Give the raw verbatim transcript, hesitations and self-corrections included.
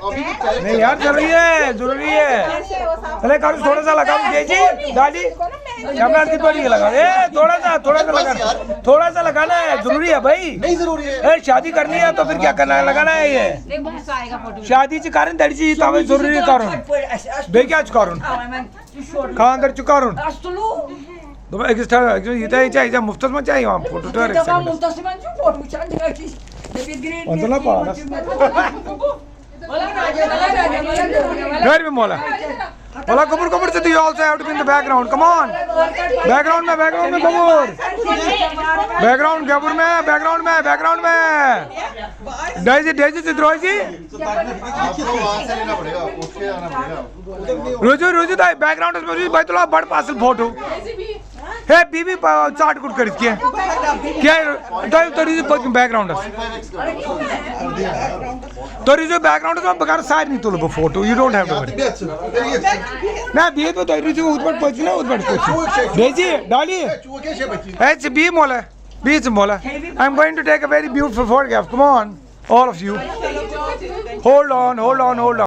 नहीं यार, जरूरी है, जरूरी है। चले, करो, थोड़ा सा लगा, जी, डाली। कैमरा की बड़ी लगा। ए, थोड़ा सा, थोड़ा सा लगा। थोड़ा सा लगाना है, जरूरी है भाई। नहीं, जरूरी है। ए, शादी करनी है तो फिर क्या करना है, लगाना है ये। शादी च करन, दर्जी, तो हमें जरूरी है करन। बे क्या च करन? खानदार च करन। दोपहर एक स्टार, ये तो, ये चाहिए, मुफ्त में चाहिए वहाँ फोटो। घर में मोला। मोला, कपूर, कपूर से, you also have to be in the background. Come on. Background में, background में कपूर. Background कपूर में, background में, background में. डेजी, डेजी से रोजी. आपको वहाँ से लेना पड़ेगा, उठ के आना पड़ेगा. रुजू, रुजू दाई, background में रुजू, भाई, थोड़ा बड़ पासिल फोटो. है, बीबी, चाट कुट करित किया. क्या है? तो, तो रुजू, background. तो रुजू, background में बगर सारी नहीं तुल photo. You don't have to worry. ना, बीत में तो रुजू, उधर पहुंच ना, उधर पहुंच. डेजी, डाली. है, बी मोला, बी मोला. I'm going to take a very beautiful photograph. Come on, all of you. Hold on, hold on, hold on.